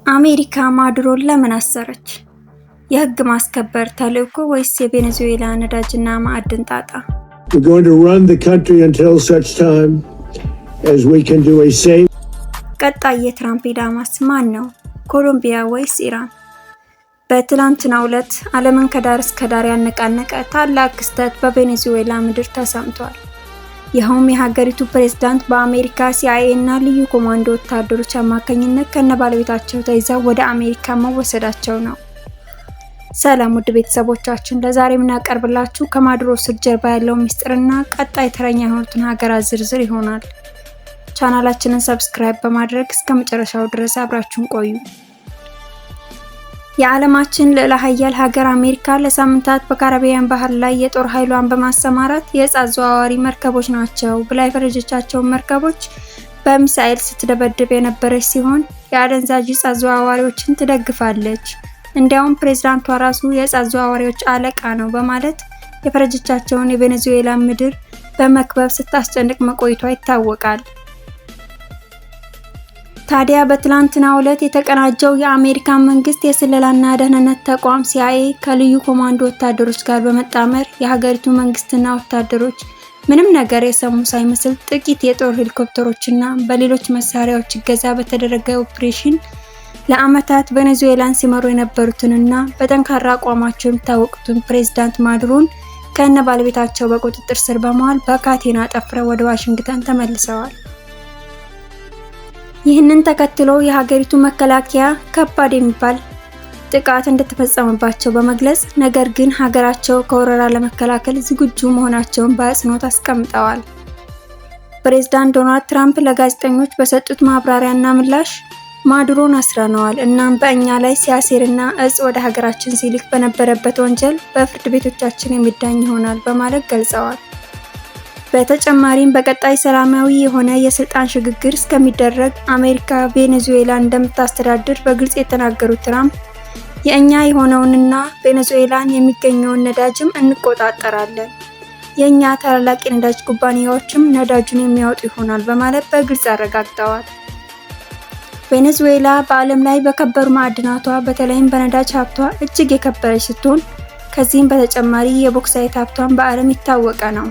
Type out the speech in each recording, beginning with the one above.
አሜሪካ ማዱሮን ለምን አሰረች? የህግ ማስከበር ተልዕኮ ወይስ የቬኔዙዌላ ነዳጅና ማዕድን ጣጣ? We're going to run the country until such time as we can do a safe ቀጣይ የትራምፕ ኢላማስ ማን ነው? ኮሎምቢያ ወይስ ኢራን? በትላንትናው ዕለት ዓለምን ከዳር እስከ ዳር ያነቃነቀ ታላቅ ክስተት በቬኔዙዌላ ምድር ተሰምቷል። ይኸውም የሀገሪቱ ፕሬዝዳንት በአሜሪካ ሲአይኤ እና ልዩ ኮማንዶ ወታደሮች አማካኝነት ከነባለቤታቸው ተይዘው ወደ አሜሪካ መወሰዳቸው ነው። ሰላም ውድ ቤተሰቦቻችን፣ ለዛሬ የምናቀርብላችሁ ከማዱሮ እስር ጀርባ ያለውን ምስጢርና ቀጣይ ተረኛ የሆኑትን ሀገራት ዝርዝር ይሆናል። ቻናላችንን subscribe በማድረግ እስከ መጨረሻው ድረስ አብራችሁን ቆዩ። የዓለማችን ልዕለ ሀያል ሀገር አሜሪካ ለሳምንታት በካሪቢያን ባህር ላይ የጦር ኃይሏን በማሰማራት የዕፅ አዘዋዋሪ መርከቦች ናቸው ብላ የፈረጀቻቸውን መርከቦች በሚሳኤል ስትደበድብ የነበረች ሲሆን፣ የአደንዛዥ ዕፅ አዘዋዋሪዎችን ትደግፋለች፣ እንዲያውም ፕሬዝዳንቷ ራሱ የዕፅ አዘዋዋሪዎች አለቃ ነው በማለት የፈረጀቻቸውን የቬኔዙዌላ ምድር በመክበብ ስታስጨንቅ መቆየቷ ይታወቃል። ታዲያ በትላንትናው ዕለት የተቀናጀው የአሜሪካ መንግስት የስለላና ደህንነት ተቋም ሲአይኤ ከልዩ ኮማንዶ ወታደሮች ጋር በመጣመር የሀገሪቱ መንግስትና ወታደሮች ምንም ነገር የሰሙ ሳይመስል ጥቂት የጦር ሄሊኮፕተሮችና በሌሎች መሳሪያዎች እገዛ በተደረገ ኦፕሬሽን ለዓመታት ቬኔዙዌላን ሲመሩ የነበሩትንና በጠንካራ አቋማቸው የሚታወቁትን ፕሬዝዳንት ማዱሮን ከነ ባለቤታቸው በቁጥጥር ስር በመዋል በካቴና ጠፍረው ወደ ዋሽንግተን ተመልሰዋል። ይህንን ተከትሎ የሀገሪቱ መከላከያ ከባድ የሚባል ጥቃት እንደተፈጸመባቸው በመግለጽ፣ ነገር ግን ሀገራቸው ከወረራ ለመከላከል ዝግጁ መሆናቸውን በአጽንኦት አስቀምጠዋል። ፕሬዝዳንት ዶናልድ ትራምፕ ለጋዜጠኞች በሰጡት ማብራሪያና ምላሽ፣ ማዱሮን አስረነዋል፣ እናም በእኛ ላይ ሲያሴርና እጽ ወደ ሀገራችን ሲልክ በነበረበት ወንጀል በፍርድ ቤቶቻችን የሚዳኝ ይሆናል በማለት ገልጸዋል። በተጨማሪም በቀጣይ ሰላማዊ የሆነ የስልጣን ሽግግር እስከሚደረግ አሜሪካ ቬኔዙዌላን እንደምታስተዳድር በግልጽ የተናገሩት ትራምፕ፣ የእኛ የሆነውንና ቬኔዙዌላን የሚገኘውን ነዳጅም እንቆጣጠራለን፣ የእኛ ታላላቅ የነዳጅ ኩባንያዎችም ነዳጁን የሚያወጡ ይሆናል በማለት በግልጽ አረጋግጠዋል። ቬኔዙዌላ በዓለም ላይ በከበሩ ማዕድናቷ፣ በተለይም በነዳጅ ሀብቷ እጅግ የከበረች ስትሆን፣ ከዚህም በተጨማሪ የቦክሳይት ሀብቷን በዓለም የታወቀ ነው።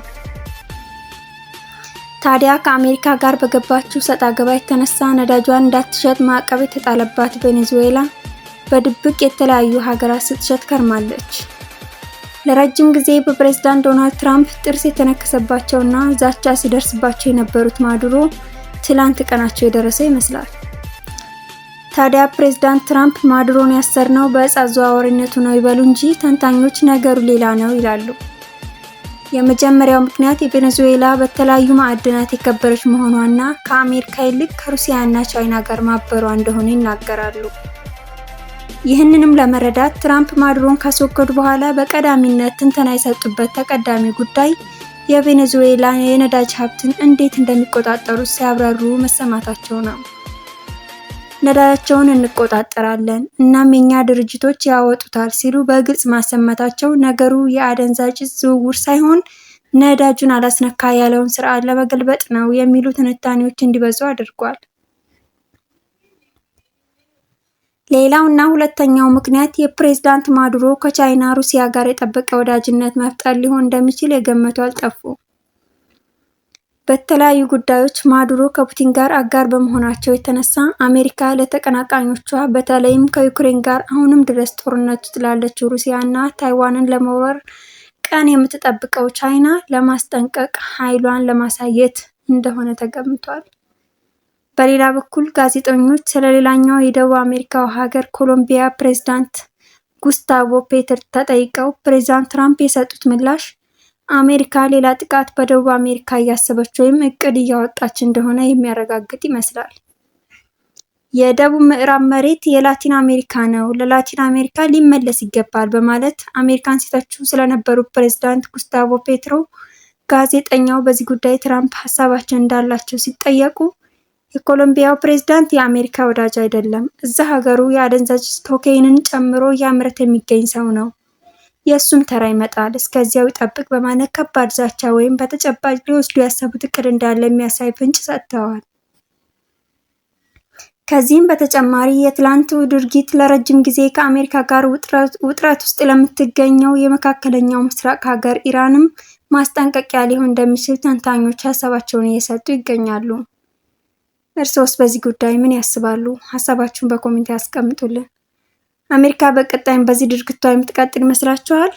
ታዲያ ከአሜሪካ ጋር በገባችው ሰጣ ገባ የተነሳ ነዳጇን እንዳትሸጥ ማዕቀብ የተጣለባት ቬኔዙዌላ በድብቅ የተለያዩ ሀገራት ስትሸጥ ከርማለች። ለረጅም ጊዜ በፕሬዝዳንት ዶናልድ ትራምፕ ጥርስ የተነከሰባቸውና ዛቻ ሲደርስባቸው የነበሩት ማዱሮ ትላንት ቀናቸው የደረሰ ይመስላል። ታዲያ ፕሬዝዳንት ትራምፕ ማዱሮን ያሰርነው በዕፅ አዘዋዋሪነቱ ነው ይበሉ እንጂ፣ ተንታኞች ነገሩ ሌላ ነው ይላሉ። የመጀመሪያው ምክንያት የቬኔዙዌላ በተለያዩ ማዕድናት የከበረች መሆኗና ከአሜሪካ ይልቅ ከሩሲያና ቻይና ጋር ማበሯ እንደሆነ ይናገራሉ። ይህንንም ለመረዳት ትራምፕ ማዱሮን ካስወገዱ በኋላ በቀዳሚነት ትንተና የሰጡበት ተቀዳሚ ጉዳይ የቬኔዙዌላ የነዳጅ ሀብትን እንዴት እንደሚቆጣጠሩ ሲያብራሩ መሰማታቸው ነው። ነዳጃቸውን እንቆጣጠራለን፣ እናም የኛ ድርጅቶች ያወጡታል ሲሉ በግልጽ ማሰማታቸው ነገሩ የአደንዛዥ ዕፅ ዝውውር ሳይሆን ነዳጁን አላስነካ ያለውን ስርዓት ለመገልበጥ ነው የሚሉ ትንታኔዎች እንዲበዙ አድርጓል። ሌላው እና ሁለተኛው ምክንያት የፕሬዝዳንት ማዱሮ ከቻይና ሩሲያ ጋር የጠበቀ ወዳጅነት መፍጠር ሊሆን እንደሚችል የገመቱ አልጠፉም። በተለያዩ ጉዳዮች ማዱሮ ከፑቲን ጋር አጋር በመሆናቸው የተነሳ አሜሪካ ለተቀናቃኞቿ፣ በተለይም ከዩክሬን ጋር አሁንም ድረስ ጦርነት ውስጥ ላለችው ሩሲያ እና ታይዋንን ለመውረር ቀን የምትጠብቀው ቻይና ለማስጠንቀቅ ኃይሏን ለማሳየት እንደሆነ ተገምቷል። በሌላ በኩል ጋዜጠኞች ስለ ሌላኛው የደቡብ አሜሪካው ሀገር ኮሎምቢያ ፕሬዝዳንት ጉስታቮ ፔትሮ ተጠይቀው ፕሬዝዳንት ትራምፕ የሰጡት ምላሽ አሜሪካ ሌላ ጥቃት በደቡብ አሜሪካ እያሰበች ወይም እቅድ እያወጣች እንደሆነ የሚያረጋግጥ ይመስላል። የደቡብ ምዕራብ መሬት የላቲን አሜሪካ ነው፣ ለላቲን አሜሪካ ሊመለስ ይገባል በማለት አሜሪካን ሲተቹ ስለነበሩ ፕሬዝዳንት ጉስታቮ ፔትሮ ጋዜጠኛው በዚህ ጉዳይ ትራምፕ ሀሳባቸው እንዳላቸው ሲጠየቁ፣ የኮሎምቢያው ፕሬዝዳንት የአሜሪካ ወዳጅ አይደለም፣ እዛ ሀገሩ የአደንዛዥ ኮኬይንን ጨምሮ እያመረተ የሚገኝ ሰው ነው፣ የእሱም ተራ ይመጣል፣ እስከዚያው ይጠብቅ በማለት ከባድ ዛቻ ወይም በተጨባጭ ሊወስዱ ያሰቡት እቅድ እንዳለ የሚያሳይ ፍንጭ ሰጥተዋል። ከዚህም በተጨማሪ የትላንቱ ድርጊት ለረጅም ጊዜ ከአሜሪካ ጋር ውጥረት ውስጥ ለምትገኘው የመካከለኛው ምስራቅ ሀገር ኢራንም ማስጠንቀቂያ ሊሆን እንደሚችል ተንታኞች ሀሳባቸውን እየሰጡ ይገኛሉ። እርስዎስ በዚህ ጉዳይ ምን ያስባሉ? ሀሳባችሁን በ comment ያስቀምጡልን። አሜሪካ በቀጣይም በዚህ ድርጊቷ የምትቀጥል ይመስላችኋል?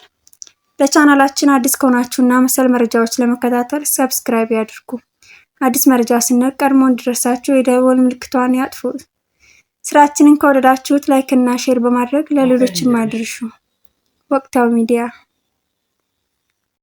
ለቻናላችን አዲስ ከሆናችሁና መሰል መረጃዎች ለመከታተል subscribe ያድርጉ። አዲስ መረጃ ስንለቅ ቀድሞ እንዲደርሳችሁ የደወል ምልክቷን ያጥፉ። ስራችንን ከወደዳችሁት like እና share በማድረግ ለሌሎችም አድርሱ። ወቅታዊ ሚዲያ።